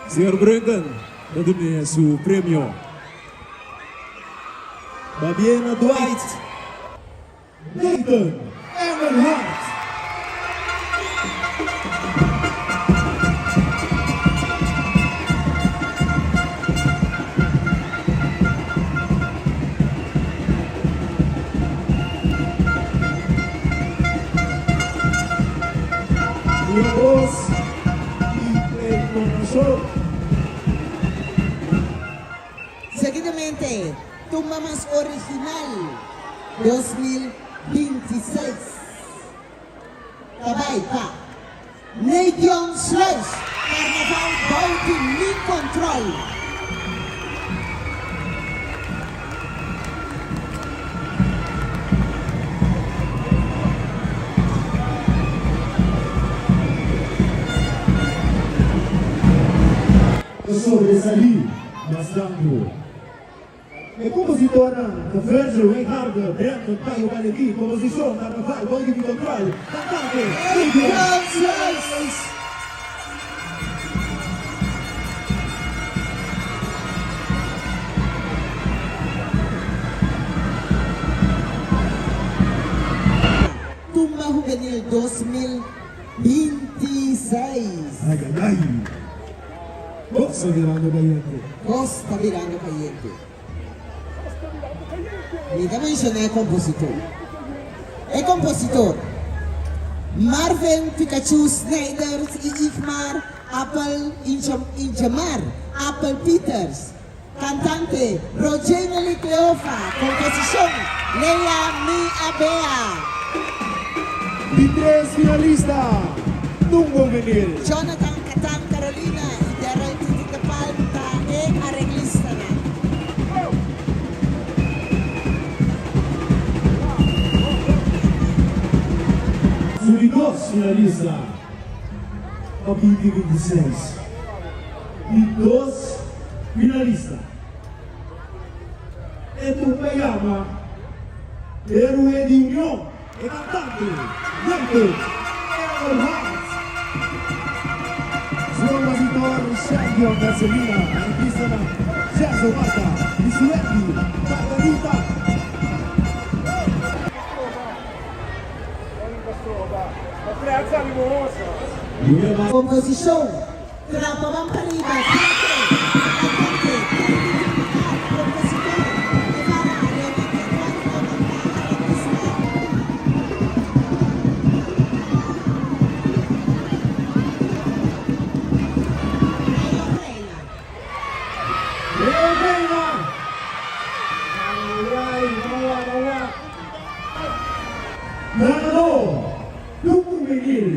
Señor Brunken ta dun'e su premio. Pabien na Dwight Nathan Engelhardt. Mira bos y entonacion. Seguidamente, Tumba Mas Original 2026 ta bai pa Nadion Sluis, Carnaval bou di mi control. Ta sobresalí mas tantu. E kompositornan ta Virgil Wijngaarde, Brandon Payo Valentin, komposishon, Carnaval, Bou di mi Control, kantante, Nadion Sluis. Tumba Juvenil 2026. Ay ay ay. Cos ta birando cayente. Cos ta birando cayente. Mi ta menciona e compositor. E compositor, Marvin Pikachu Snijders y Igmar Appel Ingemar Appel Pieters. Cantante, Rojenely Cleofa. Composicion, Lea Mi Abea. Di tres finalista, Tumba Juvenil. Jonathan Catan Carolina y Darrell Titi de Palm ta e areglistanan. Su di dos finalista pa 2026. Di dos finalista. E tumba yama Héroe di Union, e cantante Nathan Engelhardt. Su compositor Sergio Mercelina, artistanan Gerson Marta y Suendi Margarita. Composicion, Trapa ban pariba, Trate, Cantante, Kelvin Tropical, Compositor, Guevara, Leonel Eduardo, Canta, Arreglista. Leo Reina. Leo Reina! Ay, mawa, mawa. Ganador, Tucumbenil,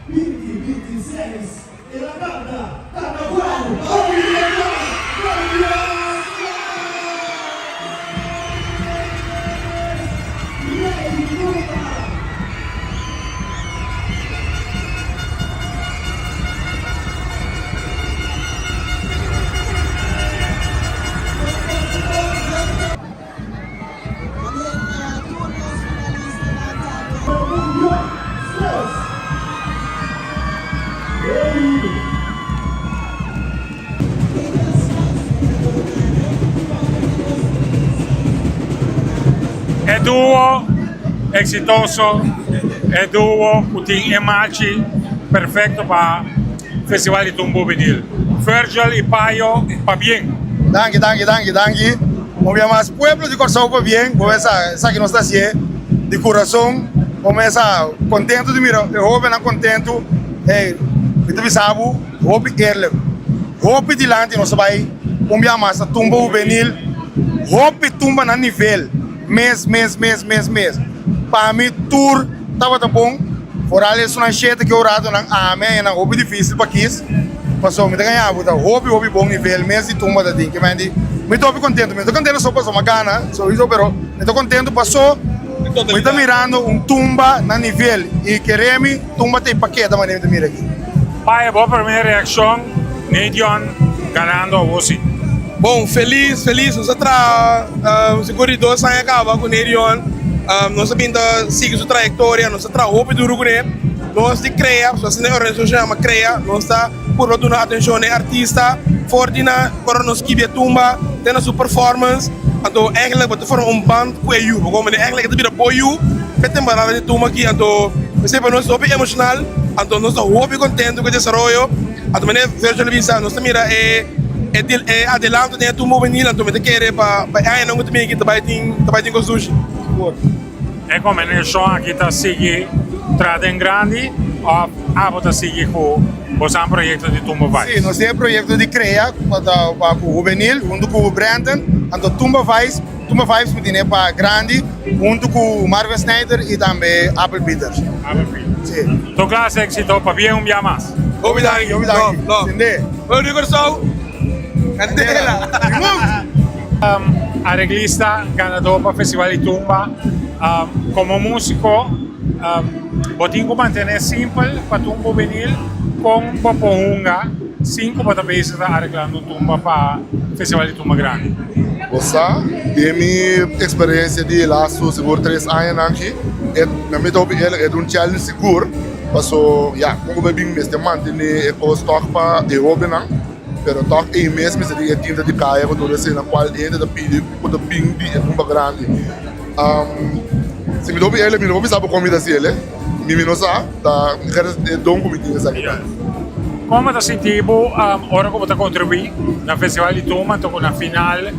2026, el a canta Carnaval, Oriental, Guardias! Rey Numa! Pabien na tur nos finalistanan tambe. E duo exitoso, e duo cu tin e machi perfecto pa Festival di Tumbo Hubenil. Virgil y Payo, pabien! Danki, danki, danki, danki. Un bia mas pueblo di Kòrsou pabien, bo mesa esaki nos ta hasié di kurason, bo mesa kontentu di mira e hóbennan kontentu. Hey, mi ta bisa bo hopi eerlijk, hopi dilanti nos ta bai un bia mas na tumba hubenil, hopi tumba na nivel mes, mes, mes, mes, mes. Pa mi tur tabata bon, foral esunnan shete ke oratonan ami a nan hopi dificil pa kis, pasobra mi ta gaña bo ta hopi hopi bon nivel mes di tumba ta tin, kimen di mi ta hopi contento, mi no ta contento so pasobra mi a gana sowiso pero mi ta contento paso mi ta mirando un tumba na nivel y kere mi tumba ta e paketa manera mi ta mira aki. Pae bo primer reaccion Nedion ganando awor si. Bon felis felis nos a traha sigur di dos aña caba cu Nedion nos a bin ta sigui su trayectoria nos a traha hopi duro cune nos di crea so asina e organisacion yama crea nos ta. purba duna atenshon na e artista for di na ora nos skibi e tumba te na su performance. Anto eigenlijk bo ta forma un band ku e yu. Bo komprende? Eigenlijk e ta bira bo yu p'e temporada di tumba aki. Anto p'esei pa nos ta hopi emoshonal. Anto nos ta hopi kontento ku e desaroyo. Anto manera Virgil a bisa nos ta mira e e adelanto den e tumba hubenil. Anto mi ta kere pa e añanan ku ta bini aki ta bai tin ta bai tin kos dushi. Sigur. E kombinashon aki ta sigui tra den grandi òf abo ta sigui ku bosan proyekto di Tumba Vice? Sí, nos tin e proyekto di krea pa ku hubenil huntu ku Brandon, anto Tumba Vice, Tumba Vibes mi tene pa grandi huntu ku Marvin Snyder i tambe Abel Peters. Abel Peters. Sí. Tur klase éksito, pabia un bia mas. Hopi danki. Hopi danki. Love, love. Tende. Pueblo di Kòrsou, kandela. Areglista ganador pa Festival di Tumba. Como musico bo tin cu mantene simpel pa tumba hubenil con bo por hunga sin cu bo ta bezig ta areglando un tumba pa Festival di Tumba Grandi. Bo sa, den mi experiencia di e lastu sigur tres añanan aki, e na mi ta hopi eerlijk, e ta un challenge sigur, paso ya, con cu bo bin mester mantene e cos toch pa e hobennan. Pero tòg ei mes mester tin e tinta di kaya ku tur esei na kual hende ta pidi ku ta bin di e tumba grandi. Si mi ta obi el, mi no por bisa bo kon mi ta hasi el. Mi mi no sa, ta e don ku mi tin esaki ta. Kon bo ta sinti bo ora ku bo ta kontribuí na Festival di Tumba anto ku na final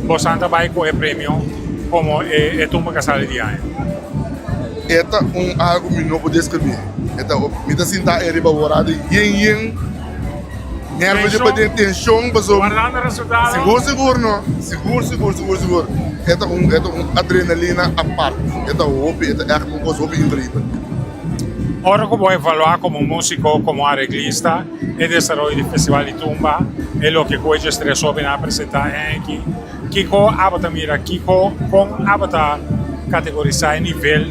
bosan ta bai ku e premio komo e tumba ku a sali di aña? E ta un algu mi no por deskribí. E ta, mi ta sinta ei riba wora di yen yen. Nervio di paden tension paso Guardando resultado. Sigur sigur no sigur sigur sigur sigur e ta un e ta un adrenalina apart e ta hopi e ta echt un cos hopi increibel. Ora cu bo evalua como musico, como areglista e desaroyo di Festival di Tumba, e loke cu e djestres hobennan a presenta aki, kico abo ta mira, kico, con abo ta categorisa e nivel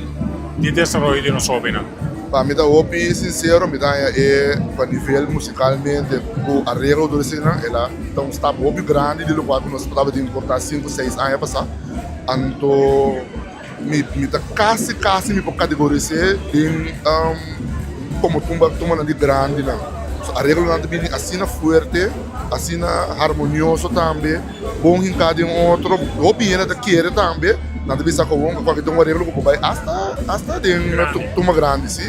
di desaroyo di nos hobennan? Pa mi ta hopi sincero, mi ta haña e pa nivel musicalmente cu areglo tur eseinan el a ta un stap hopi grandi di locual cu nos tabatin por ta cinco seis aña pasa. Anto mi mi ta casi casi mi por categoris'e den como tumba tumbanan di grandinan. So areglonan ta bini asina fuerte, asina harmonioso tambe. Bon hinká den otro, hopi hende ta kere tambe, nan ta bisa kowon ku kualke ta un areglo ku por bai asta asta den tumba grandi si.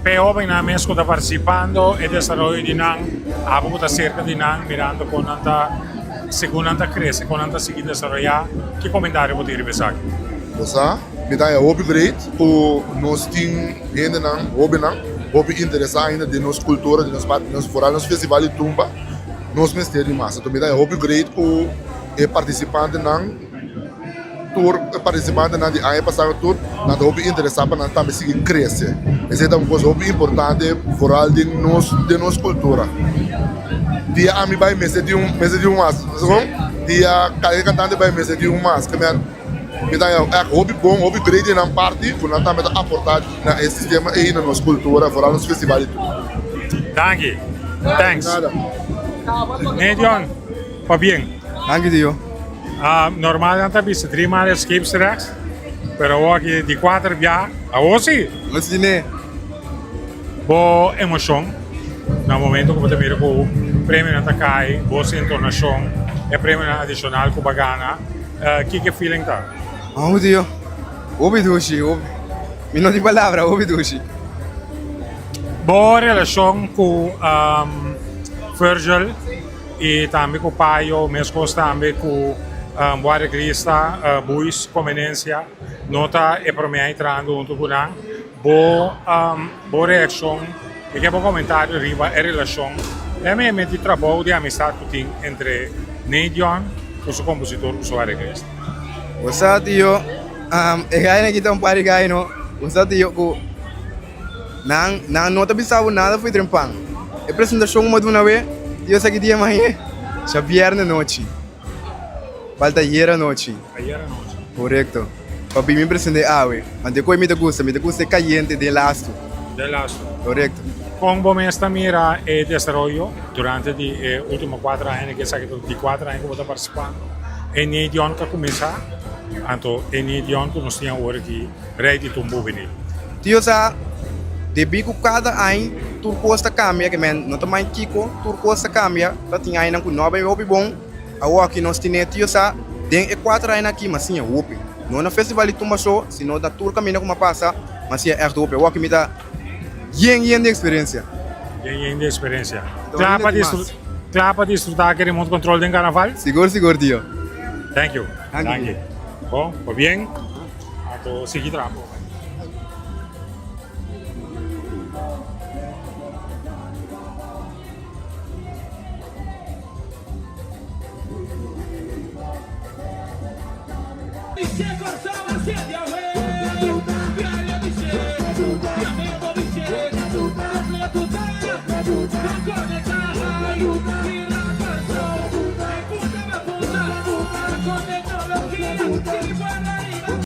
P'e hobennan mes ku ta partisipando e desaroyo di nan, abo ku ta serka di nan mirando kon nan ta segun nan ta krese kon nan ta sigui desaroyá, ki komentario bo tin riba esaki? Bo sa, mi ta haña hopi great ku nos tin hendenan, hobennan, hopi interesá ainda den nos kultura, den nos parti, foral nos festival di tumba. Nos mester di mas. Anto mi ta hopi great ku e partisipantenan tur e partisipantenan di aña pasado tur nan ta hopi interesá pa nan tambe sigui krese. Esei ta un kos hopi importante foral den nos den nos kultura. Dia ami bai mester di un mester di un mas. Dia kada kantante bai mester di un mas. Mi ta haña ègt hopi bon, hopi great di nan parti ku nan tambe ta aportá na e sistema ei na nos kultura, foral nos festival i tur. Danki. Thanks. Nedion, pabien. Danki tio. Normal nan ta bisa drie maal scheepsrecht, pero awor aki di kuater bia, awor si. Nos tine. Bo emocion na momento cu bo ta mira cu premionan ta cay, bo entonacion, e premionan adicional cu bo a gana, kiko e feeling ta? Amo tio, hopi dushi, hopi, mi no tin palabra, hopi dushi. Bo relacion cu Virgil y tambe cu Payo, mescos tambe cu bo areglista Buis Comenencia, no ta e prome aña trahando hunto cu nan. Bo bo reaccion y ke bo comentario riba e relacion MM di trabou di amistad cu tin entre Nedion cu su compositor cu su areglista? Bo sa tio, e gainan aki ta un par di gai no, bo sa tio cu nan nan no ta bisa bo nada fo'i trempan. E presentacion cu bo a duna awe, tio sa ki dia mañe? Djabierne nochi. Falta ayer anochi. Ayer anochi. Korekto. Pa bin mi presente awe. Anto e koe mi ta gusta, mi ta gusta e kayente den lastu. Den lastu. Korekto. Kon bo mes ta mira e desaroyo durante di e ultimo kuater aña, ke esaki ta di kuater aña ku bo ta partisipando? E Nedion ku a kuminsá, anto e Nedion ku nos tin awor aki, rei di tumbu bini. Tio sa. Debí ku kada aña tur kos ta kambia, ke men no ta mai kiko, tur kos ta kambia, ta tin añanan ku no a bai hopi bon, awoki nos tine tio sa den e kuater añanan aki m'a siña hopi. No na festival di tumba so, sino na tur kaminda ku m'a pasa m'a siña ègt hopi. Awoki mi ta yen yen di eksperensia. Yen yen di eksperensia. Kla pa kla pa disfrutá aki remote control den karnaval? Sigur sigur tio. Thank you. Danki. Bon, pabien. Anto sigui traha.